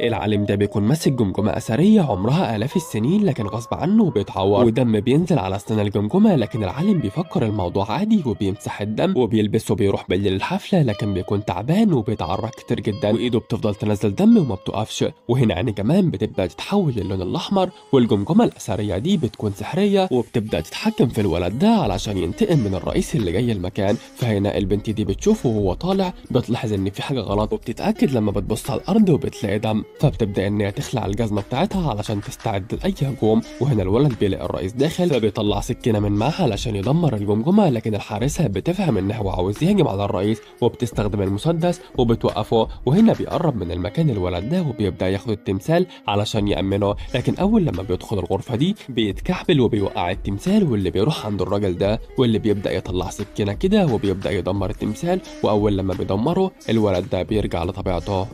العالم ده بيكون ماسك جمجمة أثرية عمرها آلاف السنين، لكن غصب عنه بيتعور ودم بينزل على أسنان الجمجمة، لكن العالم بيفكر الموضوع عادي وبيمسح الدم وبيلبسه وبيروح بالليل الحفلة، لكن بيكون تعبان وبيتعرق كتير جدا وإيده بتفضل تنزل دم وما بتقفش. وهنا عينيه كمان بتبدأ تتحول للون الأحمر، والجمجمة الأثرية دي بتكون سحرية وبتبدأ تتحكم في الولد ده علشان ينتقم من الرئيس اللي جاي المكان. فهنا البنت دي بتشوفه وهو طالع، بتلاحظ إن في حاجة غلط وبتتأكد لما بتبص على الأرض وبتلاقي دم، فبتبدا ان هي تخلع الجزمة بتاعتها علشان تستعد لاي هجوم. وهنا الولد بيلاقي الرئيس داخل، فبيطلع سكينة من معها علشان يدمر الجمجمة، لكن الحارسه بتفهم ان هو عاوز يهجم على الرئيس وبتستخدم المسدس وبتوقفه. وهنا بيقرب من المكان الولد ده وبيبدا ياخد التمثال علشان يامنه، لكن اول لما بيدخل الغرفة دي بيتكعبل وبيوقع التمثال، واللي بيروح عند الراجل ده واللي بيبدا يطلع سكينة كده وبيبدا يدمر التمثال، واول لما بيدمره الولد ده بيرجع لطبيعته.